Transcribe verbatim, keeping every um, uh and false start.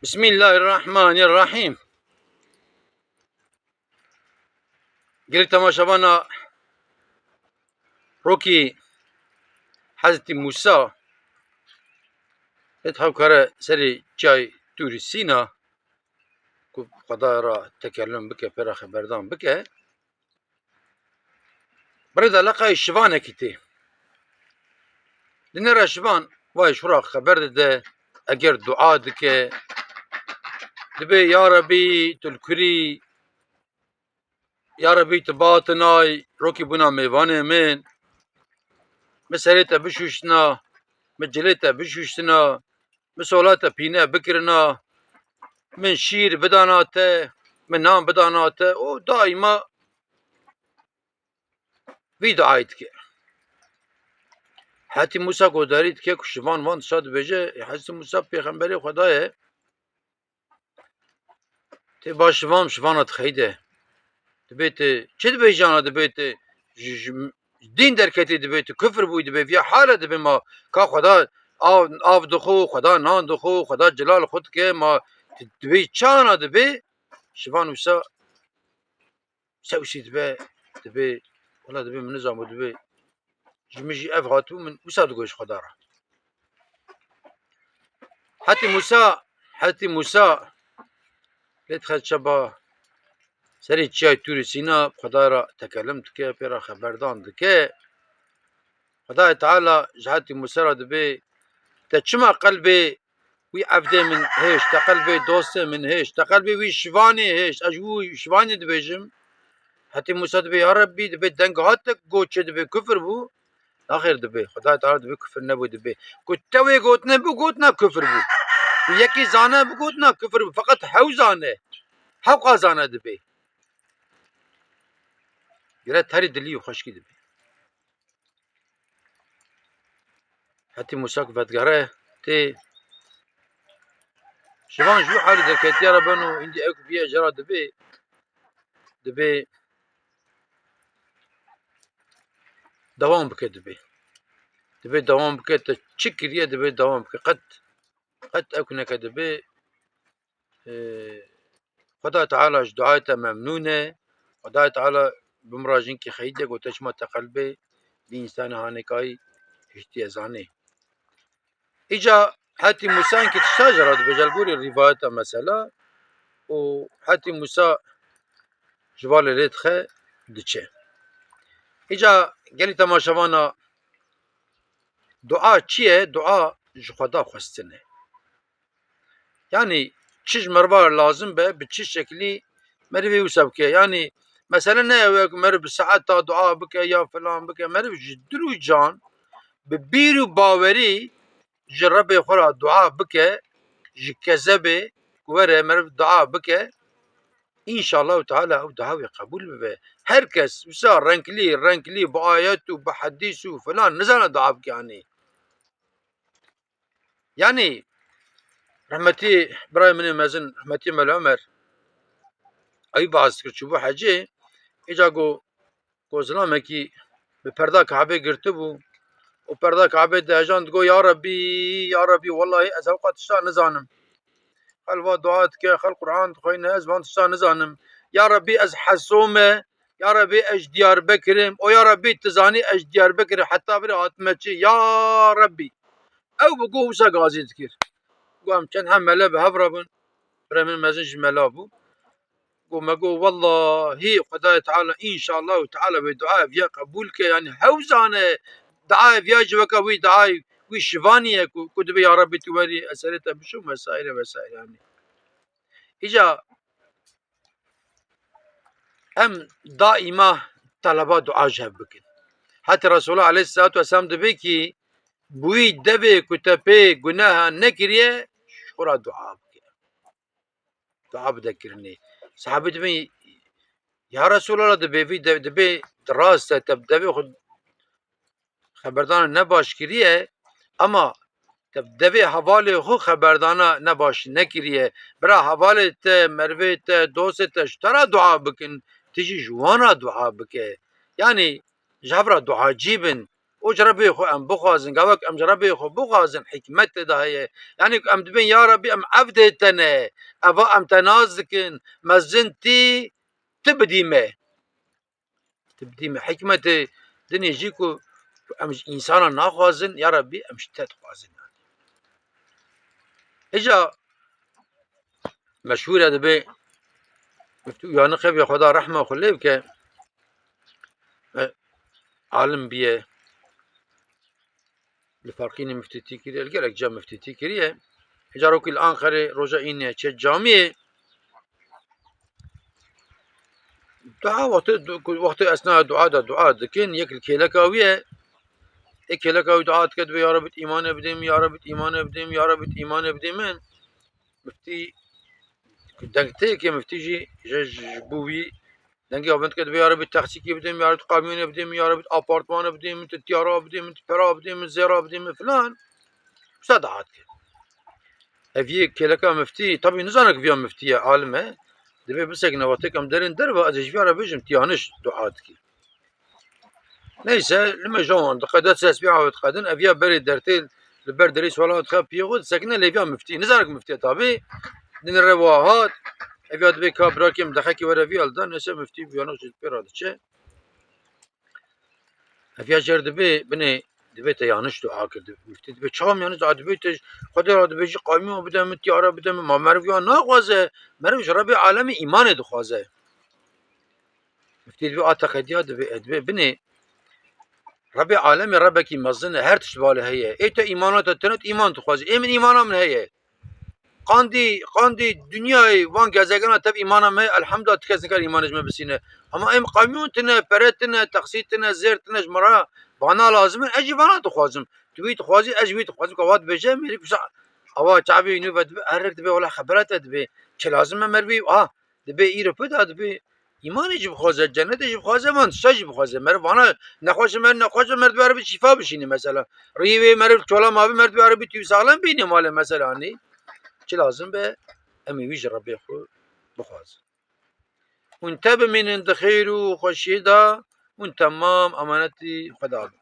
Bismillahirrahmanirrahîm. Gelî temaşevana rokî Hezretî Mûsa, hêt hewkare serê çiyayê Tûrî Sîna, ku Xwedayê ra tekellum bike, pê ra xeberdan bike. Birêda leqayê şivanekî tê. Dinêre şivan, vay şura xeber dide, eger dua dike, dibê, ya Rebî, tu li kurî, ya Rebî, tu batinay, rokî bûna mêvanê min, min serê te bişûştina, min cilê te bişûştina, min sola te pîne bikirina, min şîr bidana te, min nan bidana te, û daîma vî duayê dike. Hetî Mûsa guhdarî dike ku şivan van tişta dibêje, Hezretî Mûsa pêxemberê Xweda ye. Tê ba şivan, şivana dixeyde. Dibê tu çi dibêjana, dibê tu ji, ji dîn derketî, dibê tu kufir bûyî, dibê viya hale dibê ma ka Xweda av, av dixo, Xweda nan dixo, Xweda cilal xwe dike, ma tu dibê çana dibê, şivan wisa sewsî dibe, dibê, wela dibê min nizanbû, dibê ji min jî ev hatibû, min wisa digot ji Xweda re. Hetî Mûsa, hetî Mûsa lê dixe çaba serê çiyayê Tûrî Sîna, Xwedayê re tekelum dike, pê re xeberdan dike. Xwedayê Teala ji hetî Mûsa re dibê, te çima qelbê wî evdê min hêşt, te qelbê dostê min hêşt, te qelbê wî şivanê hêşt. Ez ji wî şivanê dibêjim. Hetî Mûsa dibê, ya Rebbî, dibê deng hat te got çi dibê, kufir bû? Naxêr dibê, Xwedayê Teala dibê kufir nebû, dibê. Ku te wê gotine bû, gotina kufir bû. Ku yekî zane bû, gotina kufir bû. Feqet hew zane. Hewqa zane dibê. Gire terî dilî û xweşkî dibê. Hetî Mûsa ku vedigere tê. Şivan ji wî halî derketiya re beno, îndî ew ku bîye jê re dibê, dibê dewam bike dibê. Dibê dewam bike, te çi kiriye dibê dewam bike. Qet, qet ew ku neke dibê, e, Xweda Teala ji duayê te memnûn e. Xweda Teala bi min re jinkî xeyîdiye, gote çima te qelbê vî însanê hanêkayî hiştiye zanê. Îca hetî Mûsa enkî tişta jê re dibêje li gorî rîvayeta mesela û hetî Mûsa ji valê lê dixe diçe. Îca gelî temaşevana dua çi ye? Dua ji Xweda xwestin e. Yanî çi ji meriva lazim be, bi çi şekilî merivê wisa bike. Yanî mesele ne ew e ku meriv bi saeta dua bike ya filan bike. Meriv ji dil û can bi bîr û bawerî ji Rebê xwe re dua bike, ji kezebê ku were meriv dua bike, înşallahu teala ew dua wê qebûl bibe. Her kes wisa renklî, renklî bi ayet û bi hedîs û filan nizane dua bike anî. Yanî rehmetî birayê min ê mezin, rehmetî Mela Omer, ewî behs dikir, çûbû hecê, îca got, got zilamekî bi perda Kabê girtibû û perda Kabê dihejan digot, ya Rebbî, ya Rebbî, wellahî ez hewqa tişta nizanim. Xelk va dua dike, xelk Quran dixwîne, ez van tişta nizanim. Ya Rebbî, ez heso me, ya Rebbî, ez ji Diyarbekir im. O ya Rebbî, tu zanî ez ji Diyarbekir im, heta virê hatime çi? Ya Rebbî. Ew bi guh wisa gazî dikir. Got, em çend hem mele bi hev re bûn. Birê min mezin jî mela bû. Got, me got, wellahî Xwedayê Teala, înşallahu Teala wê duaya viya qebûl ke. Yanî hew zane duaya viya jî weke wî duayê wî şivanî ye ku, ku dibê ya Rebbî tu werî ez serê te bişim vesaire vesaire yanî. Îca em daîma teleba dua ji hev bikin. Hetê Resulullah aleyhisselatu vesselam dibê kî bi wî devê ku te pê guneha nekiriye, ji xwe re dua bike. Dua bide kirinê. Sahabî dibên, ya Resulallah, dibê vî de, dibê rast e, te bi devê xwe xeberdana ne baş kiriye, ama te bi devê hevalê xwe xeberdana ne baş nekiriye. Bira hevalê te, merivê te, dostê te ji te re dua bikin, tu jî ji wan re dua bike. Yanî ji hev re duacî bin. û ji Rebê xwe em bixwazin. Gavek em ji Rebê xwe bixwazin, hikmet tê de heye. Yanî ku em dibên, ya Rebî, em evdê te ne, eva em te nas dikin, mezin tî, tu bidî me. Tu bidî me. Hikmetê dinê jî ku em ji însana naxwazin, ya Rebî, em ji te dixwazin. Hêja meşhûr e, dibê Miftî Uyanîqê bê, Xweda rehma xwe lê bike. E, alim biye. Li Farqînê miftîtî kiriye, li gelek ca miftîtî kiriye. Hêja rokî li Anqerê roja înê çê camiyê. Dua wextê, wextê esna dua de dua dikin, yek li kêleka wî ye. Ê kêleka wî dua dike, dibê, ya Rebî, îmanê bidê min, ya Rebî, îmanê bidê min, ya Rebî, îmanê bidê min. Miftî deng tê ke miftî jî ji, ji, ji bo wî dengê xwe bilind dike, dibê, ya Rebî, texsîkê bidê min, ya Rebî, qamyonê bidê min, ya Rebî, apartmanê bidê min, tu tiyara bidê min, tu pera bidê min, zêra bidê min filan. Wisa dua dike. Ev yê kêleka miftî, tabî nizane ku viya miftî ye, alim e. Dibê bisekine, wextê ku em derên derve, ez ê ji viya re bêjim, tu yanlış dua dikî. Neyse, li me ji wan diqede tesbîha wê diqedin, ev ya berê dertê li ber derê sala dixe piyê xwe disekine, lê viya miftî. Nizane ku miftî ye tabî. Dinire wa hat, ev ya dibê ka birakê min dexekî were viya li da, neyse miftî viyana jî pê re diçe. Ev ya jêr dibê, binê, dibê te yanlış dua kir. Miftî dibê, çawa yanlış dua dibê, te Xwedê re dibê jî qamyon bide min, tiyare bide min. Ma meriv ya naxwaze, meriv ji Rebê alemê îmanê dixwaze. Miftî dibê, a te qediya dibê, e, dibê, binê, Rebê alemê Rebekî mezin e, her tişt balê heye. Ê te îmana te tune, tu îman dixwazî. Ê min îmana min heye. Qandî, qandî dinyayê van gezegana tev îmana me, elhamdulillah, ti kes nikare îmanê ji me bisîne. Hema em qamyon tine, pere tine, taksî tine, zêr tine, ji me re vana lazim in, ez jî vana dixwazim. Tu wî dixwazî, ez jî wî dixwazim. Ka wa dibêje, mêrik wisa, awa çavê nû ve dibe, erek dibe, wela xebera te dibe. Çi lazim e merivî? Ha, dibe îro pida dibe. Îmanê jî bixwaze, cenetê jî bixwaze, van tişta jî bixwaze. Meriv vana nexweş e, meriv nexweş e, meriv dibê erê bî şîfa bişînî mesela. Riyê wê meriv çola mabî, meriv dibê erê bî tu wî saxlem bînî malê mesela, anî. Çi lazim be, em ê wî ji Rebê xwe bixwazin. Hûn te bimînin di xêr û xweşiyê de, hûn temam emanetî Xweda bin.